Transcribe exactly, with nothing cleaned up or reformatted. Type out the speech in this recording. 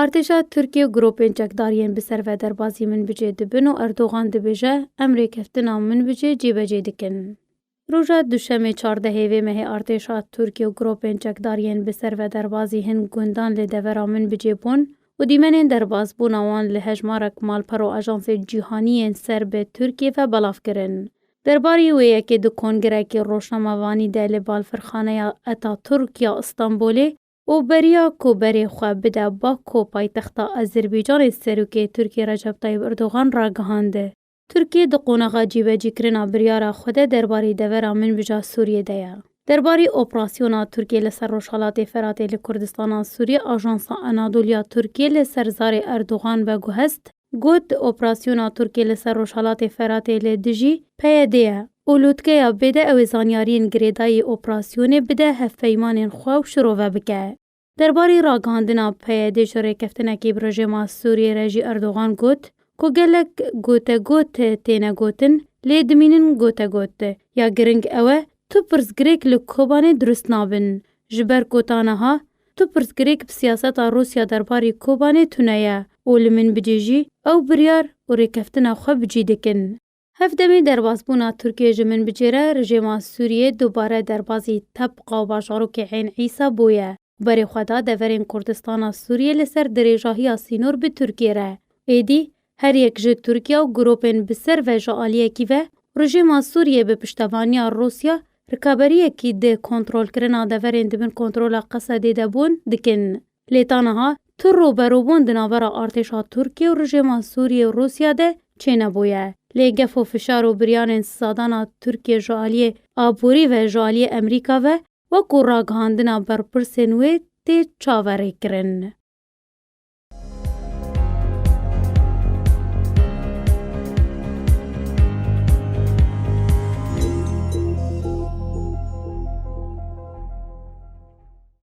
Artêşa Tirkiyê û grûpên çekdar yên bi ser ve derbazî Minbicê dibin û Erdogan dibêje, em rêkeftina Minbicê cîbecî dikin. Roja Duşemê çardehê vê mehê artêşa Tirkiyê û grûpên çekdar yên bi ser ve derbazî hin gundan li devera Minbicê bûn û dîmenên derbazbûna wan li hejmarek malper û ajansên cîhanî yên ser bi Tirkiyê ve belav kirin. Derbarî wê yekê di kongirekî rojnamevanî de li balfirxaneya Atatürk ya Stenbolê û beriya ku berê xwe bide Baku, paytexta Azerbaycanê, serokê Tirkiyê Recep Tayyip Erdogan ragihand. Tirkiye di qonaxa cîbecîkirina biryara xwe de derbarî devera Minbija Sûriyê de ye. Derbarî operasyona Tirkiye li ser Rojhelatê Feratê li Kurdistana Sûriyê, Ajansa Anadolu ya Tirkiye li ser zarê Erdogan veguhest, got, Operasyona Tirkiye li ser Rojhelatê Feratê li dijî P Y D ye û lûtkeya bêde ew ê zanyariyên girêdayî operasyonê bide hevpeymanên xwe û şirove bike. Derbarî ragihandina P Y D ji rêkeftinekî bi rejêma Sûriyê re jî Erdogan got ku gelek gotegot têne gotin, lê dimînin gotegot. Ya giring ew e, tu pirsgirêk li Kobanê dirust nabin. Ji ber ku ta niha tu pirsgirêk bi siyaseta Rûsya derbarî Kobanê tune ye û li Minbicê jî ew biryar û rêkeftina xwe bi cî dikin. Hevdemê derbazbûna Tirkiyê ji Minbicê re, rejêma Sûriyê dubare derbazî Tebqa û bajarokê Eyn Îsa bûye. Berê xwe da deverên Kurdistana Sûriyê li ser dirêjahiya sînor bi Tirkiyê re. Êdî her yek ji Tirkiye û grûpên bi ser ve ji aliyekî ve, rejêma Sûriyê bi piştevaniya Rûsya rikaberiyekî di kontrolkirina deverên di bin kontrola Qesedê de bûn dikin. Lê ta niha tu rûberûbûn di navbera artêşa Tirkiye û rejêma Sûriyê û Rûsya de çênebûye. Lê gef û fişar û biryanên sizadana Tirkiye ji aliyê aborî ve ji aliyê Emerîka ve, wekû ragihandina berpirsên wê tê çaverêkirin.